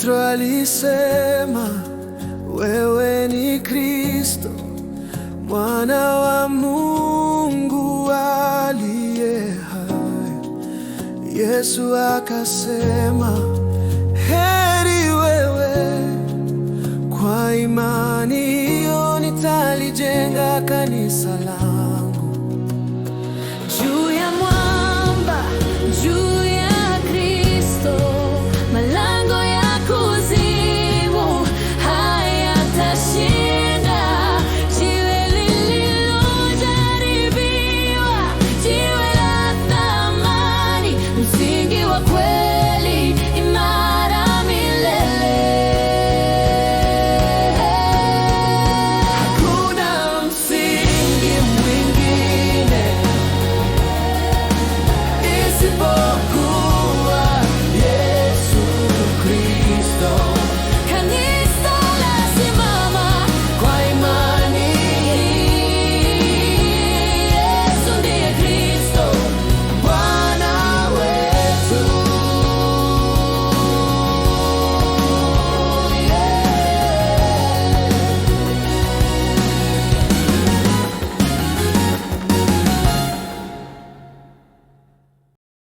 Petro alisema, wewe ni Kristo, mwana wa Mungu aliye hai. Yesu akasema, heri wewe, kwa imani hiyo nitalijenga kanisa langu.